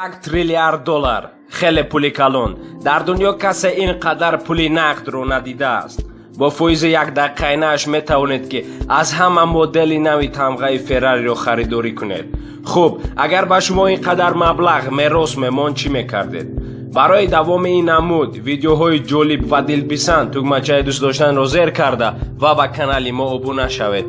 1 триллиард доллар хеле пули калон. Дар дунё касе ин қадар пули нақдро надидааст. Бо фоизи якдақиқаинаш метавонед, ки аз ҳама модели нави тамғаи Феррариро харидорӣ кунед. Хуб, агар ба шумо ин қадар маблағ мерос мемонд, чӣ мекардед? Барои давоми ин намуд видеоҳои ҷолиб ва дилписанд тугмачаи дӯст доштанро зер карда ва ба канали мо обуна шавед.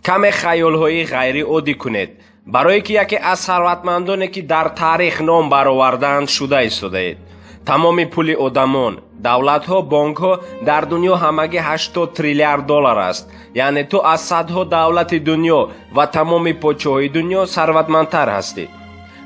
Каме хаёлҳои ғайриоддӣ кунед, барое ки яке аз сарватмандоне, ки дар таърих ном баровардаанд, шуда истодаед. Тамоми пули одамон, давлатҳо, бонкҳо дар дунё ҳамагӣ 80 триллиард доллар аст. Яъне ту аз садҳо давлати дунё ва тамоми подшоҳии дунё сарватмандтар ҳастӣ.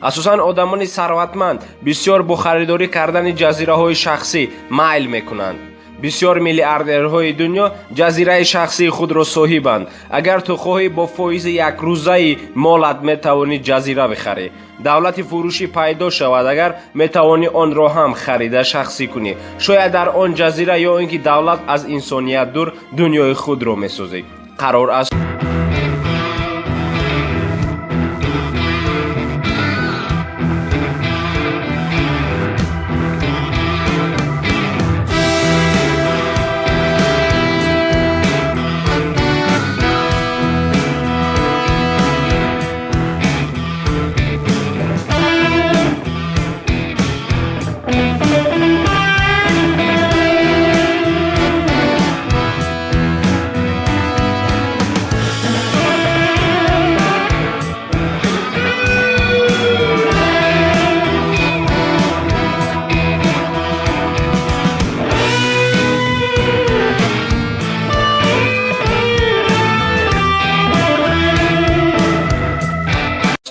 Асосан одамони сарватманд бисёр бо харидорӣ кардани ҷазираҳои шахсӣ майл мекунанд. Бисёр миллиардерҳои дунё ҷазираи шахсии худро соҳибанд. Агар ту хоҳӣ, бо фоизи якрӯзаи молат метавонӣ ҷазира бихарӣ. Давлати фурӯшӣ пайдо шавад агар, метавонӣ онро ҳам харида шахсӣ кунӣ. Шояд дар он ҷазира ё ин ки давлат аз инсоният дур дунёи худро месозӣ. Қарор аз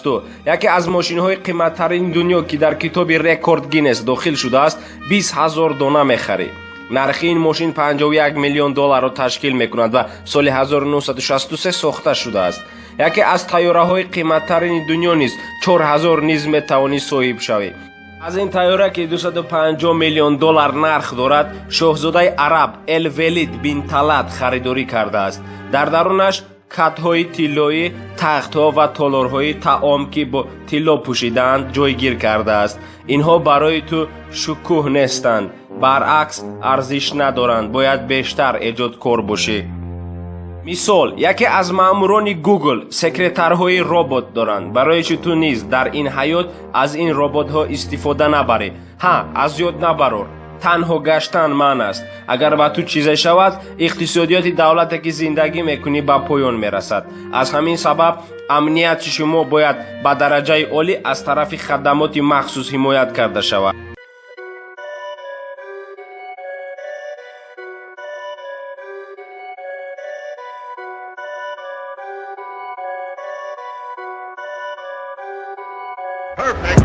ту яке аз мошинҳои қиматтарини дунё, ки дар китоби рекорд Гиннес дохил шудааст, 20 000 дона мехарӣ. Нархи ин мошин 51 миллион долларро ташкил мекунад ва соли 1963 сохта шудааст. Яке аз тайёраҳои қиматтарини дунё низ 4000 низ метавонӣ соҳиб шавӣ. Аз ин тайёра, ки 250 миллион доллар нарх дорад, шоҳзодаи араб Эл Велид бин Талат харидорӣ кардааст. Дар дарунаш катҳои тиллоӣ, тахтҳо ва толорҳои таом, ки бо тилло пӯшидаанд, ҷойгир кардааст. Инҳо барои ту шукӯҳ нестанд, баръакс, арзиш надоранд. Бояд бештар эҷодкор бошӣ. Мисол, яке аз маъмурони Гугл секретарҳои робот доранд. Барои чӣ ту низ дар ин ҳаёт аз ин роботҳо истифода набарӣ? Ҳа, аз ёд набарор, танҳо гаштан манъ аст. Агар ба ту чизе шавад, иқтисодиёти давлате, ки зиндагӣ мекунӣ, ба поён мерасад. Аз ҳамин сабаб амнияти шумо бояд ба дараҷаи олӣ аз тарафи хадамоти махсус ҳимоят карда шавад. Perfect.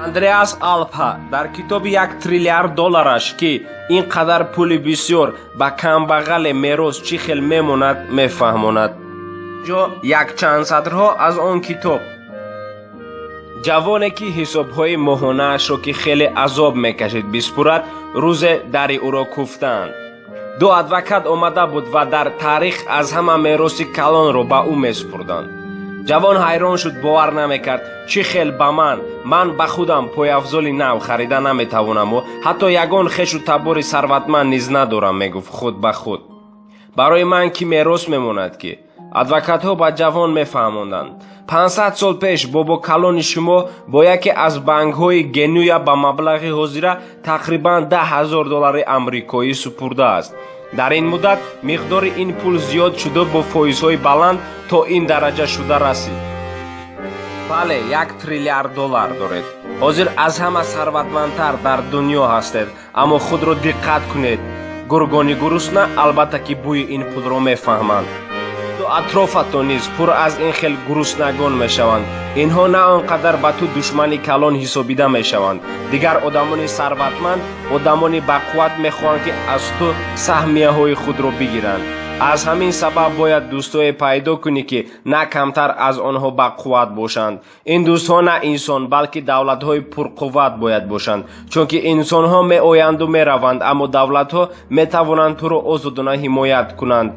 Андреас Алпа дар китоби 1 триллиард доллараш, ки ин қадар пули бисёр ба камбағале мерос чӣ хел мемонад, мефаҳмонад. Ҷо якчанд сатрҳо аз он китоб. Ҷавоне, ки ҳисобҳои моҳонаашро, ки хеле азоб мекашид, биспурад, рӯзе дари ӯро куфтаанд. Ду адвокат омада буд ва дар таърих аз ҳама мероси калонро ба ӯ месупурданд. Ҷавон ҳайрон шуд, бовар намекард: чӣ хел ба ман? Ман ба худам пойафзоли нав харида наметавонаму ҳатто ягон хешу табори сарватманд низ надорам, мегуфт худ ба худ. Барои ман кӣ мерос мемонад? Ки адвокатҳо ба ҷавон мефаҳмонданд: 500 сол пеш бобокалони шумо бо яке аз банкҳои Генуя ба маблағи ҳозира тақрибан 10 000 доллари амрикоӣ супурдааст. Дар ин муддат миқдори ин пул зиёд шуда, бо фоизҳои баланд то ин дараҷа шуда расид. Бале, 1 триллиард доллар доред. Ҳозир аз ҳама сарватмандтар дар дунё ҳастед, аммо худро диққат кунед. Гургони гурусна албатта ки бӯи ин пулро мефаҳманд. Ту атрофатон низ пур аз ин хел гуруснагон мешаванд. Инҳо на он қадар ба ту душмани калон ҳисобида мешаванд. Дигар одамони сарватманд, одамони бақувват мехоҳанд, ки аз ту саҳмияҳои худро бигиранд. Аз ҳамин сабаб бояд дӯстое пайдо кунӣ, ки на камтар аз онҳо бақувват бошанд. Ин дӯстҳо на инсон, балки давлатҳои пурқувват бояд бошанд, чунки инсонҳо меоянду мераванд, аммо давлатҳо метавонанд туро озодона ҳимоят кунанд.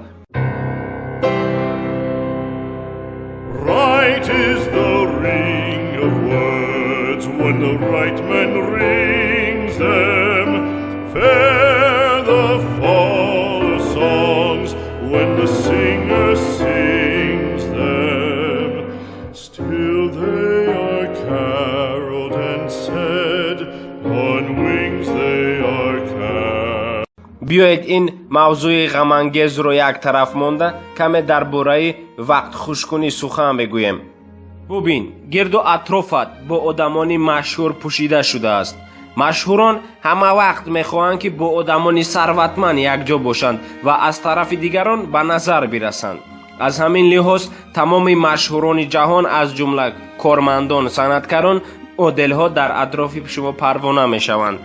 Right is the ring of words when the right man rings them. Fair the fall of songs when the singer sings them. Still they are caroled and said, on wings they are carried. Биёед, ин мавзӯи ғамангезро як тараф монда, каме дар бораи вақтхушкунӣ сухан бигӯем. Бубин, гирду атрофат бо одамони машҳур пӯшида шудааст. Машҳурон ҳама вақт мехоҳанд, ки бо одамони сарватманд якҷо бошанд ва аз тарафи дигарон ба назар бирасанд. Аз ҳамин лиҳоз тамоми машҳурони ҷаҳон, аз ҷумла кормандон, санъаткарон, моделҳо дар атрофи шумо парвона мешаванд.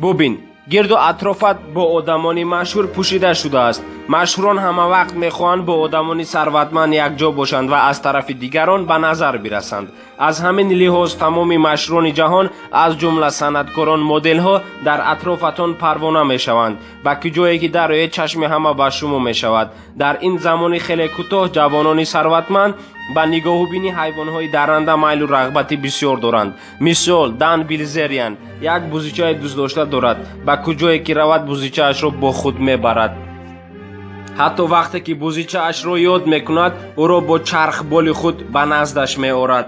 Бубин, гирду атрофат бо одамони машҳур пӯшида шудааст. Машҳурон ҳама вақт мехоҳанд бо одамони сарватманд якҷо бошанд ва аз тарафи дигарон ба назар бирасанд. Аз ҳамин лиҳоз тамоми машҳурони ҷаҳон, аз ҷумла санъаткорон, моделҳо дар атрофатон парвона мешаванд. Ба куҷое ки дароед, чашми ҳама ба шумо мешавад. Дар ин замони хеле кӯтоҳ ҷавонони сарватманд ба нигоҳубини ҳайвонҳои дарранда майлу рағбати бисёр доранд. Мисол, Дан Билзериан як бузичаи дӯстдошта дорад. Ба куҷое ки равад, бузичаашро бо худ мебарад. Ҳатто вақте ки бузичаашро ёд мекунад, ӯро бо чархболи худ ба наздаш меорад.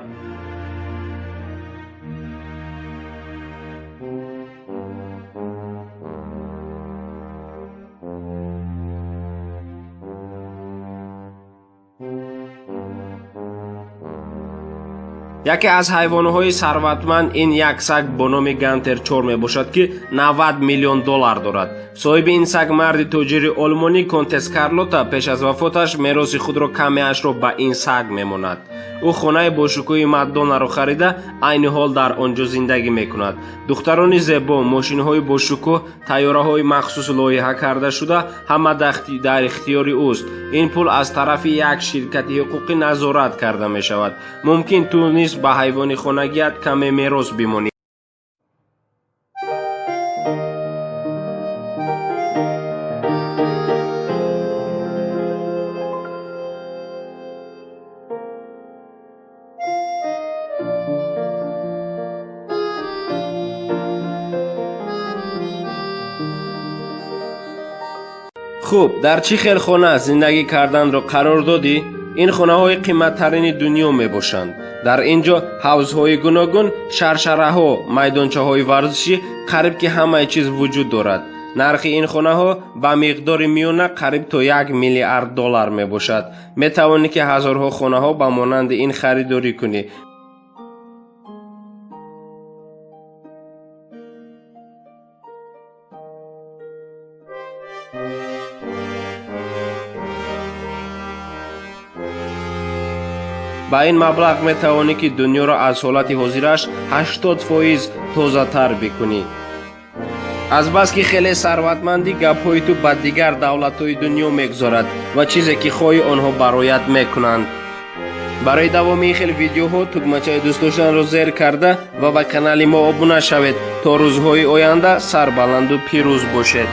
Яке аз ҳайвонҳои сарватманд ин як саг бо номи Гантер 4 мебошад, ки 90 миллион доллар дорад. Соҳиби ин саг марди тоҷири олмонӣ Контес Карлота пеш аз вафоташ мероси худро камеашро ба ин саг мемонад. Ӯ хонаи бошукӯҳи Мадоннаро харида, айни ҳол дар он ҷо зиндагӣ мекунад. Духтарони зебо, мошинҳои бошукӯҳ, тайёраҳои махсус лоиҳа карда шуда ҳама дар ихтиёри ӯст. Ин пул аз тарафи як ширкати ҳуқуқӣ назорат карда мешавад. Мумкин ту низ ба ҳайвони хонагиат каме мерос бимонӣ. Хуб, дар чӣ хел хона зиндагӣ карданро қарор додӣ? Ин хонаҳои қиматтарини дунё мебошанд. Дар ин ҷо ҳавзҳои гуногун, шаршараҳо, майдончаҳои варзишӣ, қариб ки ҳамаи чиз вуҷуд дорад. Нархи ин хонаҳо ба миқдори миёна қариб то 1 миллиард доллар мебошад. Метавонӣ, ки ҳазорҳо хонаҳо ба монанди ин харидорӣ кунӣ. Ба ин маблағ метавонӣ, ки дунёро аз ҳолати ҳозираш 80% тозатар бикунӣ. Азбаски хеле сарватмандӣ, гапҳои ту ба дигар давлатҳои дунё мегузорад ва чизе ки хоҳӣ, онҳо бароят мекунанд. Барои давоми ин хел видеоҳо тугмачаи дӯстдоштанро зер карда ва ба канали мо обуна шавед. То рӯзҳои оянда сарбаланду пирӯз бошед.